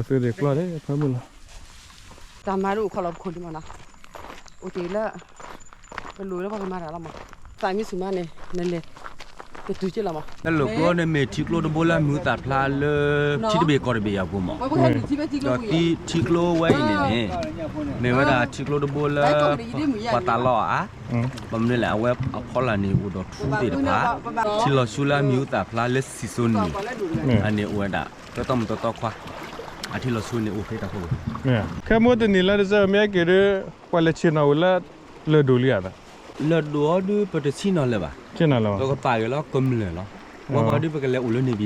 သုးရ့ၣ်ကျီၢ်ဒီးဖၢမုၢ်လီၤ. တၢ်မၤဒ်အိၣ်ခိးလီၤပခိၣ်ဒံးမးနီၤ, အိၣ်တ့ၢ်လၢ ပလိၣ်လၢပှၤကမၤတၢ်လီၤမး, သးမ့ၢ်ဆူၣ်မးန့ၣ် နလဲၤ တတုၤက့လီၤမး. တၢ်လီၢ်ကျိန့ၣ်မ့ၢ်ထံကျိတဘိလၢအမံၤဟူသၣ်ဖျါလၢ ထံတဘ့ၣ်ကီၢ်တဘ့ၣ်အပူၤမး, ဒီးထံကျိဝဲအံၤန့ၣ်န့ၣ် မ့ၢ်ဝဲဒၣ်ထံကျိတဘိလၢ ပှၤတၢ်လီၢ်အါ ဘၣ်မနုၤလဲၣ် အဝဲအဖီလာ်န့ၣ် အိၣ်ဒီးထူသ့ၣ်တဖၣ်, ထံလီၤဆူလၢအမံၤဟူသၣ်ဖျါလၢစံၣ်စိန့ၣ် အန့ၣ်အိၣ်ဝဲဒၣ် တၢ်တီမုၢ်တတီခွါ, အထံလီၤဆူန့ၣ်အိၣ်ဖဲတၢ်ဖိ, ခဲမုၢ်တနံၤလၢတစဲးမ့ၢ်က့ၤဒီး ပှၤလဲၤဆ့ၣ်နီၤဝဲလၢ လၢၢ်ဒိၣ်လံဧါ, လၢၢ်ဒိၣ်အီၤဒုးပတဆ့ၣ်နီၤလၢၤဘၣ်, ပကပာ်ဂဲၤလီၤကမျၢၢ်လီၤ, ဝဲပှၤဒုးပကလဲၤအိၣ်လၢန့ၣ်ပံၤ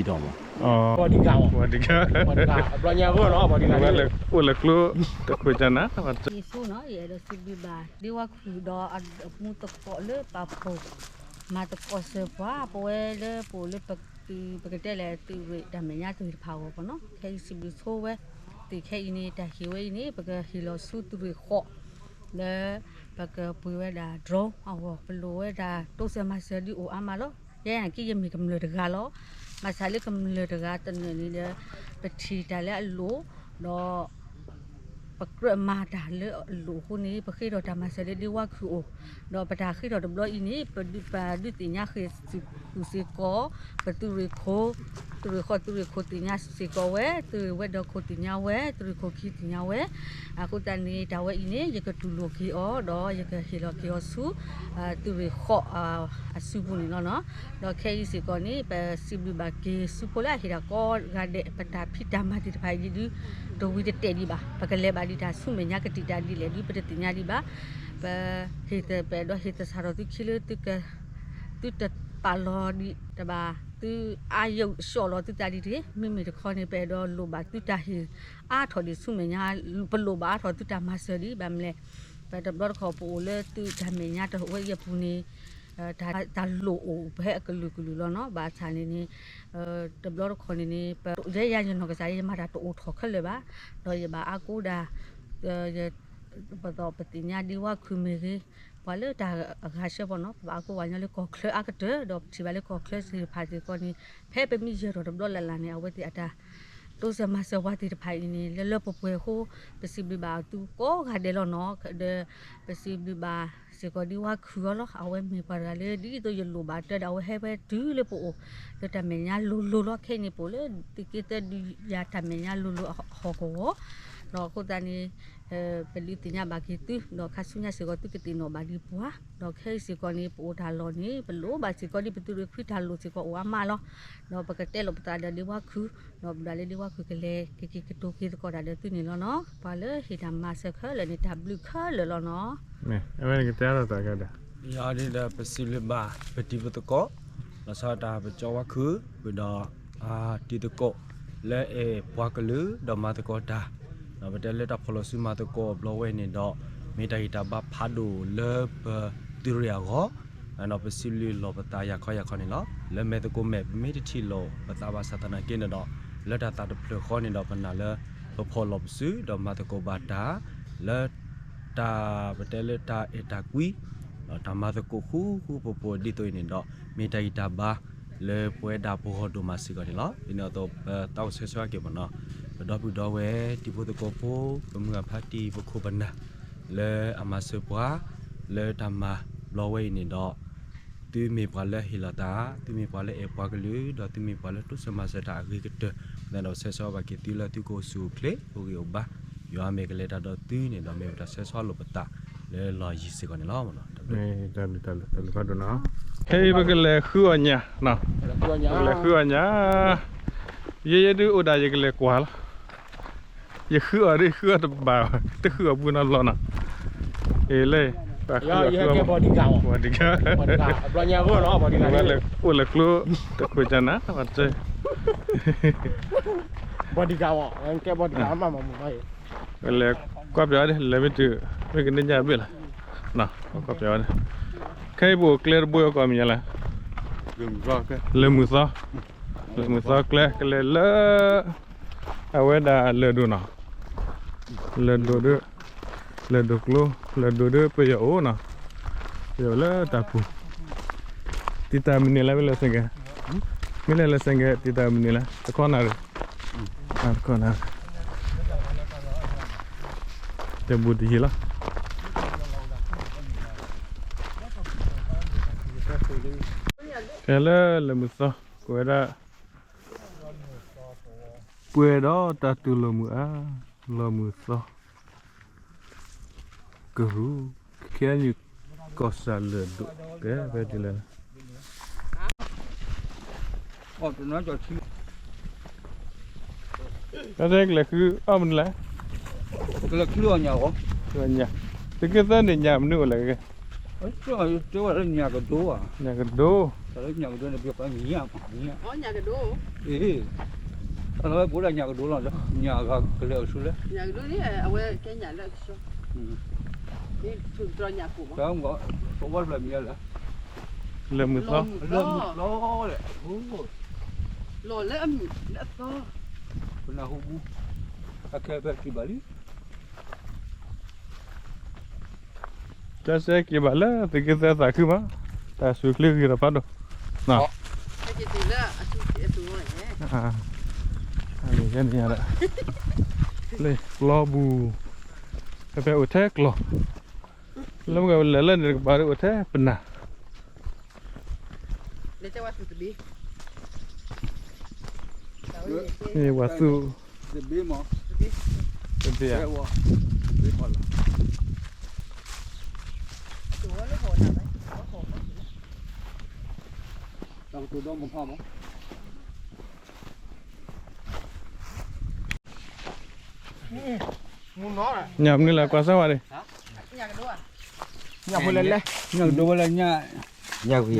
ဒီးမး, အိၣ်လၢကျိတခိၣ်ကနၤ, ယဆိနီၤ ယအဲၣ်ဒိးစံးဘျုးဘၣ်ဒ့ဝါခုၣ်ဒီးအမူသကိးလၢပာ်ဖှိၣ် မၤသကိးစၢၤပှၤ ပဝဲလၢပအိၣ်လၢပ ပကတဲလဲၣ် သုးရ့ၣ်တၢ်မဲာ်ညါတဂ့ၤတဖၣ်အဂီၢ်မးနီၤ, ခဲအံၤစံးဘျုးဆိဝဲသ့ၣ်ခဲအံၤန့ၣ် တၢ်ဟ့ၣ်ဝဲအံၤန့ၣ် ပကဟ့ၣ်လီၤဆူသုးရ့ၣ်ဃိး လၢ ပကပှ့ၤဝဲဒၣ် drone အဂီၢ် ပလိၣ်ဝဲဒၣ်တိစၢၤမၤစၢၤဒုးအိၣ်အါမးလီၤ, ယဲယက့ယမ့ၢ်ကမျၢၢ်တဂၤလီၤ, ဘၣ်ဆၣ်လၢကမျၢၢ်တဂၤတနၢၣ်န့ၣ်ဒီး ပထံၣ်တၢ်လၢအလိၣ် ဒီး ပကြၢးမၤတၢ်လၢအလိၣ်အဃိန့ၣ် ပဃ့ထီၣ်တၢ်မၤစၢၤလၢဒ့ဝါခုၣ်အိၣ်, ဒီးပတၢ်ဃ့ထီၣ်တဘျီအံၤန့ၣ် ပဒုးသ့ၣ်ညါဃ့ၢ်ဆူၣ်စ့ၢ်ကီး ပသုးရ့ၣ်ခိၣ်, သုးရ့ၣ်ဃိးသုးရ့ၣ်ခိၣ်သ့ၣ်ညါစ့ၢ်ကီးဝဲ, သုးရ့ၣ်ဝဲၤဒၢးခိၣ်သ့ၣ်ညါဝဲ, သုးရ့ၣ်ခိၣ်ခံသ့ၣ်ညါဝဲ, အဃိသတးန့ၣ် တၢ်ဝဲအံၤန့ၣ် ယကတူၢ်လိာ်က့ၤအီၤ ဒီးယကဟ့ၣ်လီၤက့ၤအီၤဆူ သုးရ့ၣ်ဃိး အစုပူၤန့ၣ်လီၤနီၤ, ဒီးခဲအံၤစ့ၢ်ကီးန့ၣ် ပစံးဘျုးဘၣ်က့ၤဆူဖိလၢအဟ့ၣ်တၢ်ကိးဂၤဒဲး ပတၢ်ဖံးတၢ်မၤသ့ၣ်တဖၣ်အံၤဒုး တဝံၤတတဲာ်ဒံးဘၣ်, ပကလဲၤဘၣ်ဒံးတၢ်ဆူမဲာ်ညါကတံာ်တာ်ဒ်လဲၣ်ဒုး ပတသ့ၣ်ညါဒံးဘၣ်, ပဟ့ၣ်သပအဲၣ်ဒိးဟ့ၣ်သဆၣ်ထီၣ်သုခံလၢ သုတပာ်လီၤဒံးတဘၣ်, သုအါယုၢ်ဆှီၣ်လီၤသုသးဒံးတဂ့ၤ, မ့မ့ၢ်တခီန့ၣ် ပအဲၣ်ဒိးလိၣ်ဘၣ်သုတၢ်ဟ့ၣ်အါထီၣ်ဒံးဆူမဲာ်ညါ, ပလိၣ်ဘၣ်အါထီၣ်သုတၢ်မၤစၢၤဒံး ဘၣ်မနုၤလဲၣ်, ပတဘျီတခီၣ်ပအိၣ်လၢသုးတၢ်မဲာ်ညါတဝဲအံၤအပူၤန့ၣ် တၢ်လိၣ်အိၣ်ဖဲအကလုာ်ကလုာ်လီၤနီၤ, ဘၣ်ဆၣ်န့ၣ်န့ၣ် တဘျီတခီၣ်န့ၣ်န့ၣ် ပယဲယၤယနီၢ်ကစၢ်ယဲ ယမၤတၢ်တအိၣ်ထီၣ်ခဲလၢာ်ဘၣ်, ဒီးယဘၣ်အါကိးဒၣ် ပသီၣ်ပသ့ၣ်ညါဒ့ဝါခုၣ်မ့ၢ်ဂ့ၤ, ပှၤလၢတၢ်အဂၤဆၢပှၤနီၤ, ပဘၣ်အါကိးပှၤကညီလၢကီၢ်ချၢအါကတၢၢ်, ဒီးပထံၣ်ဘၣ်လၢကီၢ်ချၢသ့ၣ်တဖၣ်စ့ၢ်ကီးန့ၣ် ဖဲပမ့ၢ်ယၢၤထီၣ်တဘျီလၢ်လၢ်န့ၣ် အဝဲသ့ၣ်အတၢ်တိစၢၤမၤစၢၤပှၤသ့ၣ်တဖၣ်အံၤန့ၣ် လၢလၢပှဲၤပှဲၤအဃိ ပစံးဘျုးဘၣ်သုကိးဂၤဒဲးလီၤနီၤ, ဒီးပစံးဘျုးဘၣ်စ့ၢ်ကီးဒ့ဝါခုၣ်အီၤလီၤ, အဝဲမ့ၢ်ပှၤတဂၤလၢ ဒ်သိးယလိၣ်ဘၣ်တၢ်ဒီး အဝဲဟဲဝဲတုၤလၢပအိၣ် လၢတၢ်မဲာ်ညါလိၤလိၤလီၤ, ခဲအံၤန့ၣ် ပအိၣ်လၢသုးက့သၢဒုးယၤတၢ်မဲာ်ညါလိၤလိၤအဟီၣ်ကဝီၤ, ဒီးအဃိသတးန့ၣ် ပဒုးသ့ၣ်ညါဘၣ်က့ၤသု, ဒီးခါဆူညါစ့ၢ်ကီးသုကသ့ၣ်နီၣ်ဘၣ်ဒံးပှၤ, ဒီးခဲအံၤစ့ၢ်ကီးန့ၣ် ပအိၣ်တၢ်လီၢ်န့ၣ် ပလိၣ်ဘၣ်စ့ၢ်ကီးဒ်ပသုးရ့ၣ်ခွံတၢ်လိၣ်စ့ၢ်ကီးအိၣ်အါမးလီၤ, ဒီးပကတဲလိာ်ပသးဒီးဒ့ဝါခုၣ်, ဒီးဘျးလၢဒ့ဝါခုၣ်ကလဲၤကက့ၤကတိၤက့ၤသကိးတၢ်ဒီးသုန့ၣ်လီၤနီၤ, ပှၤလၢဟ့ၣ်တၢ်မၤစၢၤခဲလၢာ်န့ၣ် တၢ်ဘျုးခဲလၢာ်လီၤနီၤ. အဝဲန့ၣ်ကတဲအါထီၣ်သးကဒီး ယၤဒ်ဒီးပစံးဘျုးဘၣ်ပတံၤပသကိး, လီၤဆီဒၣ်တၢ်ပကၠီဝါခုၣ်, ဝံၤဒီး တံၤသကိး လၢအဲၣ်ပှၤကလုာ်ဒီးမၤသကိးတၢ်, ဒီးပတဲလၢတၢ်ဖီၣ်လီၤစုမၤသကိးအဘျီဝဲအံၤန့ၣ်ဒီး မ့ၢ်တၢ်ဂံၢ်တၢ်ဘါဖးဒိၣ်လၢပသုးရ့ၣ်အဂီၢ်, ဒီးပစံးဘျုးလီၤပသးယၤခီယၤခီန့ၣ်လီၤ. လၢမဲာ်သကိးမဲာ် ပမ့ၢ်တထံၣ်လိာ်ပသးဘၣ်ဆၣ်သနာ်က့န့ၣ်ဒီး လၢတၢ်သးတဖျၢၣ်ဃီန့ၣ်ဒီး ပနာ်လၢ ပဖီၣ်လီၤပစု ဒီးမၤသကိးဘၣ်တၢ် လၢ တၢ်ပတဲလၢတၢ်အဲၣ်တၢ်ကွံ ဒီးတၢ်မၤသကိးဃူဃူဖိးဖိးဒ်သိးအံၤန့ၣ်ဒီး မ့ၢ်တၢ်ဂံၢ်တၢ်ဘါ လၢပဝဲဒၣ်ပဂီၢ်ဒိၣ်မးစ့ၢ်ကီးန့ၣ်လီၤ. ဒ်န့ၣ်အသိး ပသးအိၣ်ဆၢဆၢက့ၤမ့ၢ်နီၤ ပဒီပုၢ်ဒီဝဲၢ် တံၤဖိသကိးဖိ ပမုၢ်အဖါတံၢ် ပခိၣ်ပနၢ် လၢအမၤစၢၤပှၤ လၢတၢ်မၤဘျီဝဲအံၤန့ၣ်ဒီး သုမ့ၢ်ပှၤလၢဟ့ၣ်လီၤသး, သုမ့ၢ်ပှၤလၢအဲၣ်ပှၤကလုာ်, ဒီးသုမ့ၢ်ပှၤလၢတိစၢၤမၤစၢၤတၢ်အဂ့ၤကတၢၢ်, ပသးဒီးဆၢဆီဘၣ်က့ၤသုလၢသုကအိၣ်ဆူၣ်အိၣ်ချ့ အိၣ်ဂံၢ်အိၣ်ဘါ, ယွၤမ့ၢ်ကလဲၤတၢ်ဒီးသုန့ၣ်ဒီး မ့ၢ်ပတၢ်ဆၢဆီလိာ်ပသးလၢလီၢ်ယံၤစ့ၢ်ကီးန့ၣ်လီၤ. တၢ်ဘျုးတၢ်ဘျုးဖးဒိၣ်နီၤ. ခဲအံၤပကလဲၤဃုအီၣ်ညၣ်, ပကလဲၤဃုအီၣ်ညၣ်, ယဲယဲဒုးအိၣ်ဒၣ်ယကလဲၤကွၢ်လီၤ. ယဃုအီၣ်ဒ်ဃုအီၣ်တဘၣ်, တဃုအီၣ်ပူၤနီတဘျီနီၤ. အ့ၤလၢ ပှၤဃုအီၣ်ဃုအီၣ်, အိၣ်လၢကျိတခိၣ်ကနၤ, လဲၤကွၢ်ပျီၤဒ် လဲၤမ့ၢ်တုၤ မ့ၢ်ကန့ၢ်ညၣ်ဘ့ၣ်လီၤ. ကွၢ်ပျီၤဒ် ခဲအံၤပအိၣ်ကျဲတဘိအီၤကိးမံၤလဲၣ်, လၢမုၢ်သီ, လၢမုၢ်သီကျဲ ကလဲၤလၢ အဝဲဒၣ်လၢၢ်ဒိၣ်နီၤ, လၢၢ်ဒိၣ်ဒီး လၢၢ်ဒိၣ်ကျိ လၢၢ်ဒိၣ်ဒီးပယီၤအိၣ်နီၤ, ပယီၤအိၣ်လၢတၢ်ပူၤ, တံၤတၢ်မနုၤလဲၣ် မ့ၢ်လဲၤစ့ၢ်ကီး, မ့ၢ်လဲၤလၢစ့ၢ်ကီး တံၤတၢ်မနုၤလဲၣ် တခီနၤရံၣ်, တခီနၤရံၣ်, တဘူးတယံၤလီၤ. ကဲလၢလၢမုၢ်သီ ကွဲးဒၣ် ကွဲးဒီးတၢ်တူၢ်လိာ်မုာ်အါ လီၤမုၢ်သီ ကရူၢ် ခဲအံၤ ကီၢ်စဲၣ်လၢၢ်ဒိၣ် ကဲဖဲဒ်လဲၣ် တၢ်တဲကလဲၤဃုအီၣ်မနုၤလဲၣ်. ကလဲၤဃုအီၣ်ညၣ်အီၤ, ညၣ်, သုးက့သၢန့ၣ်ညၣ်မနုၤအိၣ်လဲၣ်ကဲ, တဲဝဲလၢညၣ်ကဒိ, ညၣ်ကဒိ, တၢ်လၢညၣ်ကဒိန့ၣ် ပှၤမံၤညၣ်, ညၣ်ကဒိ, အဝဲပအိၣ်ဒၣ်ညၣ်ကဒိလီၤ, ညၣ်အဂၤကလဲၤအီၤဆူလဲၣ်, ညၣ်ကဒိန့ၣ် အဝဲကဲညၣ်လၢအကဆှီ, ညၣ်ကိၣ်, ပဝဲဖျၢၣ်မံၤလၢ လၢမုၢ်သီ, လၢမုၢ်သီ, လီၤလၢအမုၢ်လၢအသီ, ပနၢ်ဟူဘူး, အခဲဖဲကံဘၣ်လံ, တၢ်စဲက့ၤဘၣ်လၢသုးက့သၢသးခုမး, တၢ်စူၤချ့ဂ့ၤဒီးဖးဒိၣ်, လၢကျီပူၤ, ဖဲဖဲအိၣ်ထဲကျီ, လၢမ့ၢ်လဲၤလၢန့ၣ်တကပၤဒီးအိၣ်ထဲပနၢ် ဝၤသူၣ်, တဘ့ၣ်မး, တဘ့ၣ်ဧါ, တဘ့ၣ်ဟီၣ်လီၤ, တဘ့ၣ်ဟီၣ်လီၤ, တၢ်ကတိၤဒီမါဖးမး, ညၣ်မနုၤလဲၣ် ကွၢ်စၢ်ဝဲန့ၣ်, ညၣ်ဖိလဲၣ်လဲၣ်, ညၣ်ကဒိဝဲလၢညၣ်, ညၣ်ဝံၤ,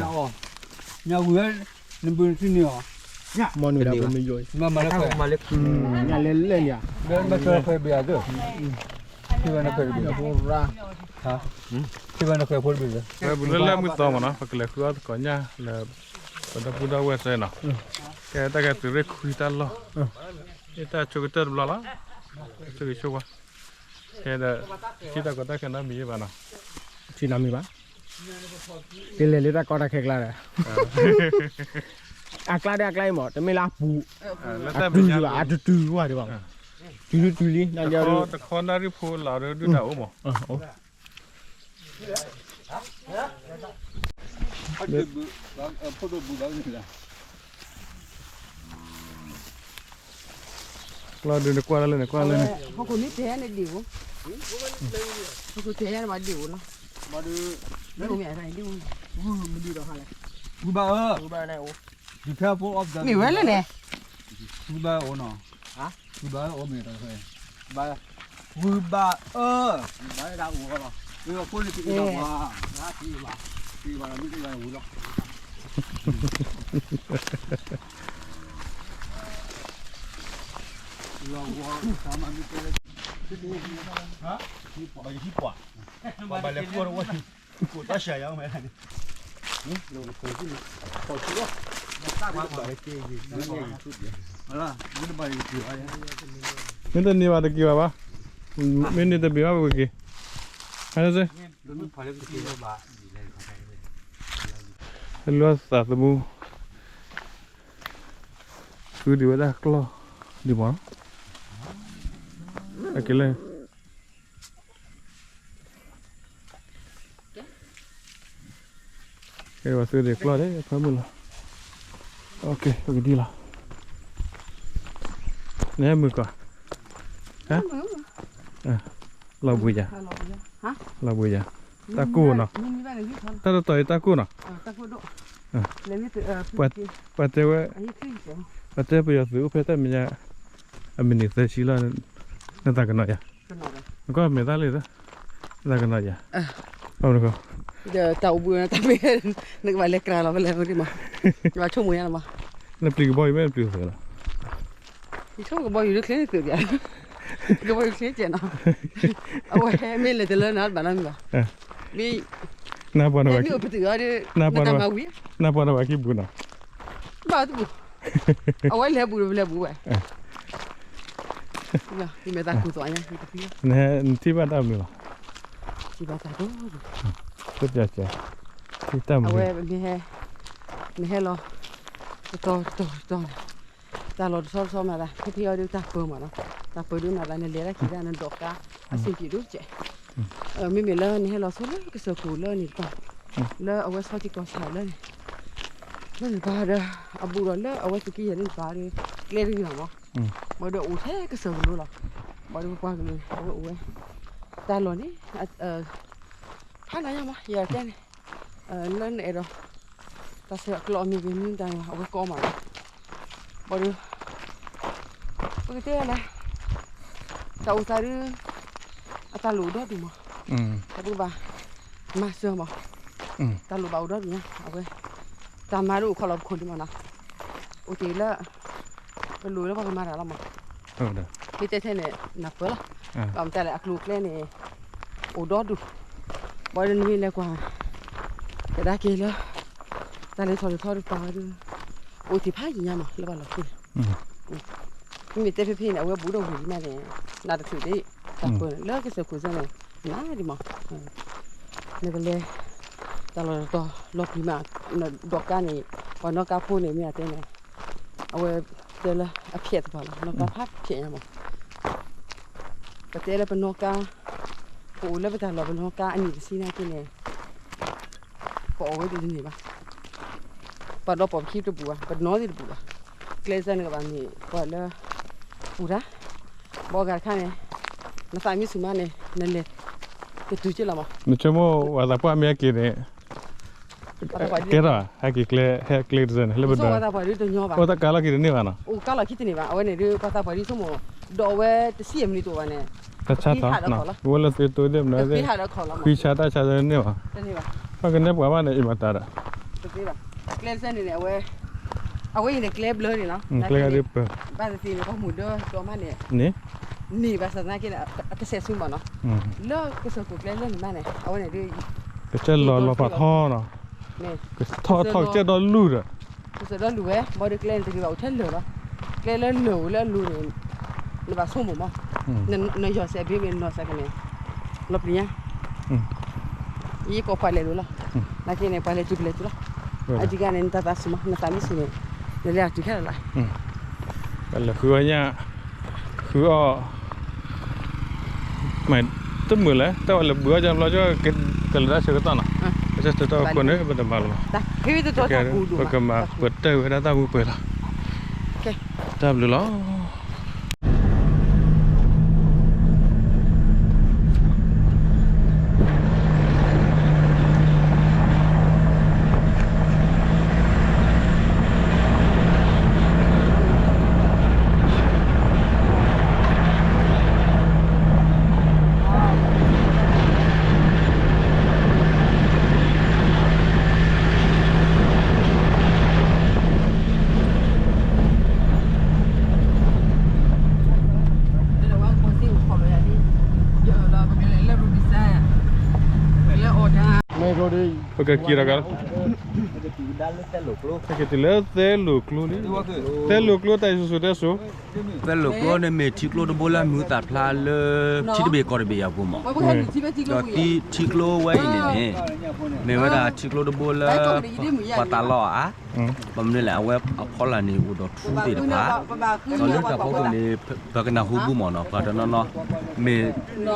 ညၣ်ဝံၤ, နဘုနထံၣ်န့ၢ်အီၤ, မ့ၢ်နုၤဒၣ်ပမ့ၢ်ယိာ်, မ့ၢ်လဲၣ်လဲၣ်န့ၣ်, လၢမ့ၢ်ဆွဲခွဲးဘ့ၣ်ဧါသၢ, ထံၣ်ဝဲနခွဲးတဘ့ၣ်, ထံၣ်ဝဲနခွဲးဖိတဘ့ၣ်သၢ, လၢလၢမုၢ်သီမးနီၤ ပကလဲၤဃုအီၣ်သကိးညၣ်လၢ ပဒီပုၢ်ဒီဝဲၢ်စဲနီၤ, ကဲတၢ်ကဲသုးရ့ၣ်ခွံတၢ်လီၢ်, ယတၢ်ဆိကတၢၢ်တဘျီလီၤ, ဆိကဆိကဝါ, ကဲဒီး, ထံၣ်တၢ်ကီတၢ်ခဲနီတမံၤဘၣ်နီၤ, ထံၣ်နီတမံၤဘၣ်, တလဲၤလၢတၢ်ကီတၢ်ခဲကျါဒီး, အကျါဒီးအကျါအံၤမး တမ့ၢ်လၢအပူၤ, အတုၤဘၣ် အတတုၤဝဲဒံးဘၣ်, တုၤလံတုၤလံ, တခီတခီနၣ်ရံၣ်ဖိလီၤဒီးဒုၣ်တၢ်အိၣ်မး ကျီဒုးနကွၢ်လၢန့ၣ် ကွၢ်လၢန့ၣ်, ဟီၣ်ခိၣ်မ့ၢ်တဲန့ၣ်ဒံၣ်ဧိၤ, ဟီၣ်ခိၣ်တဲယါန့ၣ်ဘၣ်ဒံၣ်ဧိၤလီၤ, ဒံၣ်ဧိၤမ့ၢ်ဒံၣ်ဧိၤ, ဝံၤဘၣ်ဧၢ, ဝံၤဘၣ်ဧၢ, မ့ၢ်ဝဲလဲၣ်န့ၣ်, ဝံၤဘၣ်ဧၢနီၤ, ဝံၤဘၣ်ဧၢ, ဝံၤဘၣ်ဧၢ, ဝံၤဘၣ်လီၤ, ဝံၤဘၣ်, ဝံၤဘၣ်လီၤ, မ့ၢ်တဂၤဝံၤလီၤ. မ့ၢ်တန့ၢ်ဘၣ်တက့ၤဘၣ်ဘၣ်, မ့ၢ်တန့ၢ်ဘၣ်တက့ၤဘၣ်ဘၣ်, မ့ၢ်န့ၣ်တဘ့ၣ်ဘၣ်ပကက့ၤ, ဟဲလၢစ့, လၢသးသမူ, ဃုဒံးဝဲဒၣ်ကျီၢ်ဒံးမး, အက့ၤလၢ ကဲဝဲသုဒံးကျီၢ်ဒံး ဖၢမုၢ်လီၤ, ပကဒံလီၤ, နဟဲမုာ်ကီး, လီၤဘှံးယၤ, လီၤဘှံးယၤ, တၢ်ကိၢ်နီၤ, တၢ်တတီၤအံၤတၢ်ကိၢ်နီၤ, ပှၤတဲဝဲ, ပှၤတဲပယီၤသုးအိၣ်ဖဲတၢ်မဲာ်ညါ, အမံးနံးသၢဆံလီၤ, နသးကနီၤယၤ, နကွၢ်မဲာ်သၣ်လံ, နသးကနီၤယၤ, ဒီးတၢ်အိၣ်ဘှံးဝဲတၢ်မ့ၢ်, နကဘၣ်လဲၤကြၤလီၤဖဲလဲၣ်မ့ၢ်, နဘၣ်ဆိကမိၣ်ညါလီၤမး, နပျံၤကဘီယူၤမ့ၢ်နပျံၤသုးလီၤ, ယဆိကမိၣ်ကဘီယူၤဒုးချ့သုးက, ကဘီယူၤချ့ကဲနီၤ, အဝဲမ့ၢ်လဲၤတလၢနၤဘၣ်နီတမံၤဘၣ်, မ့ၢ်, နပှၤနဝၤ, နပှၤနဝၤခံဘူးနီၤ, ဘၣ်တဘူး, အဝဲလဲၤဘူးဒီးလဲၤဘူးဝဲ ယမဲာ်သၣ်ကူသိးညါ, နထံၣ်ဘၣ်တၢ်မနုၤလီၤ, ထံၣ်ဘၣ်တၢ်ဒိၣ်ဒိၣ်, အဝဲမ့ၢ်ဟဲ, နဟဲလီၤ, တတီၤတတီၤတတီၤန့ၣ်, တၢ်လီၤတဆီတဆီမၤသး ဖဲထံအီၤဒုးတၢ်ပၢမးနီၤ, တၢ်ပၢဒုးမၤသး နလဲၤတၢ်ခံးတၢ်နဒိးကါ အဆင်ပြေဒိၣ်ကဲး. မ့မ့ၢ်လၢနဟဲလီၤဆိလၢကစၢၢ်ခိၣ်လၢန့ၣ်တပၤ, လၢအဝဲဆီထံကီၢ်ဆၣ်လၢန့ၣ်, လၢန့ၣ်တပၤဒီး အဘူးဒီးလၢအဝဲသုးက့ယဲၢ်န့ၣ်တပၤဒီး ကျဲတဂ့ၤလီၤမး, ဘၣ်ဒီးအိၣ်ထဲကစၢၢ်ကလိလီၤ. ဘၣ်ဒီးပပှၤကလုာ်န့ၣ် အဝဲအိၣ်ဝဲ တၢ်လီၢ်န့ၣ် ဖးနးညါမး ယတဲန့ၣ်, လၢနအဲၣ်ဒိး တၢ်ဆၢအကျိၤအမံၤဂ့ၤမနုၤတၢ်န့ၣ် အဝဲကိးမးလီၤ. ဘၣ်ဒီး ပကတဲလဲၣ်, တၢ်အိၣ်သးဒုး အတၢ်လိၣ်အိၣ်ဒီဒူၣ်မး, ပကဘၣ်မၤစၢၤမး, တၢ်လိၣ်ဘၣ်အိၣ်ဒီဒူၣ်ညါ အဝဲ တၢ်မၤဒုးအိၣ်ခီလီၤပခိၣ်လံမးနီၤ, အိၣ်တ့ၢ်လၢ ပလိၣ်လၢပှၤကမၤတၢ်လီၤမး, မ့ၢ်တဲထဲန့ၣ် နၢ်ပၢၢ်လီၤ, ဘၣ်မတၤလဲၣ် အကျိၤအကျဲန့ၣ် အိၣ်ဒီဒူၣ်, ဘၣ်ဒီးနမ့ၢ်လဲၤကွၢ် ကဒါက့ၤလၢ တၢ်လဲၤထီၣ်လဲၤထီတကပၤဒုး အိၣ်တ့ၢ်ဖးယံာ်ညါမး လၢပှၤလီၢ်ခံန့ၣ်, မ့မ့ၢ်တဲဖဲဖဲန့ၣ် အဝဲဘူးဒီးဝံၤလံမးန့ၣ် နးတချုးဒံး တၢ်ပၢၢ်န့ၣ် လၢကစၢၢ်ခိၣ်စၢၢ်န့ၣ် နးဒံးမး, နကလဲၤ တၢ်လီၢ်တတီၤလီၤပျံၤမး, ဒီးကါန့ၣ် ပှၤနီၣ်ကါဖိန့ၣ် မ့ၢ်အတဲန့ၣ် အဝဲတဲလၢအဖျဲးတပၤလီၤ, နီၣ်ကါဖးဖျဲးညါမး, ပတဲလၢပနီၣ်ကါ, ပအိၣ်လၢပတၢ်လီၢ်ပနီၣ်ကါအနံၣ်တဆံနာ်က့န့ၣ် ပအီၣ်ဝဲဒ်တန့ၢ်ဘၣ်, ပှၤဒီးပိာ်ပခံတပူၤဘၣ်, ပနီၣ်သ့ၣ်တပူၤဘၣ်, ကျဲစၢ်န့ၣ်ကဘၣ်မ့ၢ်ပှၤလၢ ပူၤတၢ်, ဘၣ်အဂၤတခါန့ၣ် နသးမ့ၢ်ဆူၣ်မးန့ၣ် နလဲၤ ကတုၤက့လီၤမး, နဆိကမိၣ်ပှၤသးပှၢ်မ့ၢ်ဟဲက့ၤန့ၣ် ကဲထီၣ် ဟဲက့ၤကျဲ ဟဲကျဲတစၢ်န့ၣ် လၢပဒီး အိၣ်တၢ်ကါလီၢ်ခံတန့ၢ်ဘၣ်နီၤ, အိၣ်ကါလီၢ်ခံတန့ၢ်ဘၣ်, အဝဲန့ၣ်ဒုး ပှၤသးပှၢ်ဒ်ဆိကမိၣ် ဒီးအဝဲတဆံအမံးနံးတအိၣ်ဘၣ်န့ၣ် တၢ်ဆါထီၣ် ဝဲလၢသုတိသ့ၣ်မနုၤသ့ၣ် ဃံဆါတၢ်ဆါန့ၢ်ဘၣ်, ပှၤကနဲပှၤဘၣ်န့ၣ် အံၤမတၤဒီး ကျဲစၢ်န့ၣ်န့ၣ် အဝဲ အဝဲအံၤန့ၣ် ကျဲဘျၢန့ၣ်လီၤ, ကျဲဂၤဒ်ပၢၤ ဘၣ်သ့ၣ်သ့ၣ်န့ၣ် ပှၤမုၢ်ဒၢဒီမးန့ၣ် န့ၣ် န့ၢ်ဘၣ်ဆၣ်သနာ်က့န့ၣ် အကစဲးဆူမးနီၤ, လၢကစၢၢ်ခိၣ်ကျဲလၢန့ၣ်မးန့ၣ် အဝဲန့ၣ်ဒုး ကစဲးလီၤလီၤဖးထီနီၤ, ကထီၣ်ထီၣ်ကစဲးဒီလူၢ်ဒီး ကစဲးဒီလူၢ်ဝဲ ဘၣ်ဒီးကျဲန့ၣ်တဂ့ၤဘၣ်အိၣ်ထဲလၢာ်လီၤ, ကျဲလၢလၢာ်အိၣ်လၢအလိၤန့ၣ် နဘၣ်ဆိကမိၣ်မး, နယီၤစဲးဘ့မ့ၢ်နီၢ်စဲးကန့ၣ် လီၤပျံၤညါ ယကိးကွၢ်လဲၤလိၤလီၤ, နာ်က့န့ၣ် ပှၤလဲၤတုၤပလဲၤတုၤလီၤ, အဒံကါန့ၣ် နတၢ်သးဆူၣ်မး နသးမ့ၢ်ဆူၣ်န့ၣ် နလဲၤအတုၤခဲလၢာ်လီၤ, ပလဲၤဃုအီၣ်ညၣ် ဃုအီၣ် မ့ၢ်တမုာ်လဲၣ် တၢ်ဝဲလဲၤဘုးအီၣ်ကဘျီက ကလဲၤတၢ်ဆၢကတီၢ်နီၤ, ကစၢၢ်တၢ်ခိၣ်န့ၣ် ပတမၤလီၤ, ပကမၤပတၢ်ဝဲဒၣ်တၢ်ဝံပှဲၤလီၤ, တၢ်ဘျုးလီၤ. ပကက့ၤဒီးက ပကတုၤလၢသဲလိာ်ကျိလံ, သဲလိာ်ကျိတၢ်အံၤစိၤစိၤတဲစိၤ, သဲလိာ်ကျိန့ၣ်မ့ၢ်ထံကျိတဘိလၢအမံၤဟူသၣ်ဖျါလၢ ထံတဘ့ၣ်ကီၢ်တဘ့ၣ်အပူၤမး, ဒီးထံကျိဝဲအံၤန့ၣ်န့ၣ် မ့ၢ်ဝဲဒၣ်ထံကျိတဘိလၢ ပှၤသးလီအါ ဘၣ်မနုၤလဲၣ် အဝဲအဖီလာ်န့ၣ်အိၣ်ဒီးထူသ့ၣ်တဖၣ်, ဒီးလၢတၢ်ဖီခိၣ်န့ၣ် ပကနၢ်ဟူဘၣ်မးနီၤ ပှၤတနီၤနီၤ မ့ၢ်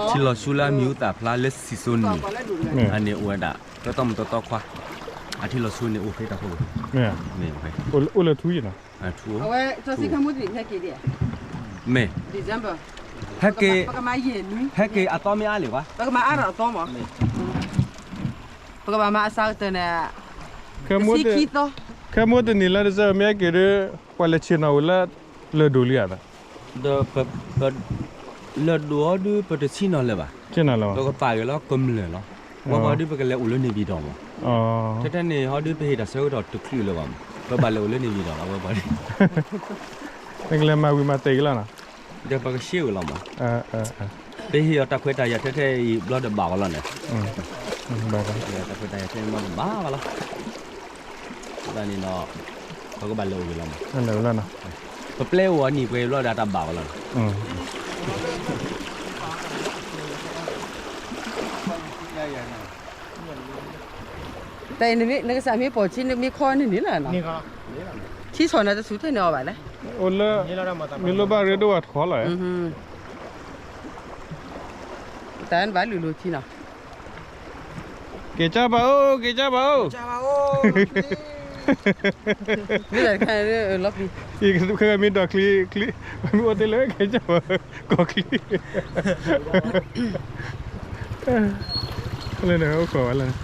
ထံလီၤဆူလၢအမံၤဟူသၣ်ဖျါလၢစံၣ်စိၤနံၣ် အန့ၣ်အိၣ်ဝဲဒၣ် လၢတၢ်မုၢ်တီတီခွါ အထံလီၤဆူန့ၣ်အိၣ်ဖဲတၢ်ဖီခိၣ်, အိၣ်လၢထူယံၤနီၤ, မ့ၢ် ဟဲက့ၤ ဟဲက့ၤအသီမ့ၢ်အါလံဘၣ်, ပကမၤအါထီၣ်အသီမး, ပကဘၣ်မၤအစးကတၢၢ်န့ၣ် ခဲမုၢ်တနံၤလၢတစၢၢ်မ့ၢ်ဟဲက့ၤဒီး ပှၤလဲၤဆ့ၣ်နီၤဝဲလၢ လၢၢ်ဒိၣ်လံဧါ, ဒီး လၢၢ်ဒိၣ်အီၤဒုး ပတဆ့ၣ်နီၤလၢၤဘၣ်, ပကပာ်ဂ့ၤလီၤကမျၢၢ်လီၤ, ဝဲပှၤဒုးပကလဲၤအိၣ်လၢန့ၣ်ပံၤဒီးမး, ထဲထဲန့ၣ်ဟီဒုးပဟ့ၣ်တၢ်ဆၢကတီၢ်တချုးလၢၤဘၣ်မး, ပဘၣ်လဲၤအိၣ်လၢန့ၣ်ပံၤဒီးလီၤ ဝဲပှၤဒုး နကလဲၤမၤဝံၤမၤတဲာ်က့ၤလီၤနီၤ, ဒီးပကရှ့ဝဲလီၤမး, ပဟ့ၣ်အီၤတၢ်ခွဲးတၢ်ယာ်ထဲထဲအံၤဘျီဒီးဘၣ်အီၤလီၤန့ၣ်, တၢ်ခွဲးတၢ်ယာ်ထဲအံၤဘျီဒီးဘၣ်အီၤလီၤ, ဘၣ်န့ၣ်ဒီး ပကဘၣ်လဲၤအိၣ်ဂ့ၤလီၤမး, ပပျဲအိၣ်အနံၣ်ပှဲၤဘျီဒီးတၢ်ဘၣ်အီၤလီၤ, တၢ်အံၤနကစၢ်မ့ၢ်ပိာ်ထံနမ့ၢ်ခီန့ၣ်န့ၣ်လီၤ, ထံဆီၣ်နၤတဆူၣ်ထဲန့ၣ်အီၤဘၣ်လဲၣ်, အိၣ်လၢ မ့ၢ်လိၣ်ဘၣ်ရ့ဒိၣ်ဝဲထီလီၤ, တၢ်နဘၣ်လူၤလိာ်ထံနီၤ, က့ၤကၢ်ဘၣ်အိၣ် က့ၤကၢ်ဘၣ်အိၣ်, မ့ၢ်တၢ်တခါန့ၣ်လီၤပျံၤ, ယခဲမ့ၢ်ဒိးချံ ချံ, မ့ၢ်အိၣ်တ့ၢ်လၢက့ၤကၢ်ဘၣ်, ကီၢ်ချံ, လၢန့ၣ်အိၣ်ခိးဝဲလၢန့ၣ်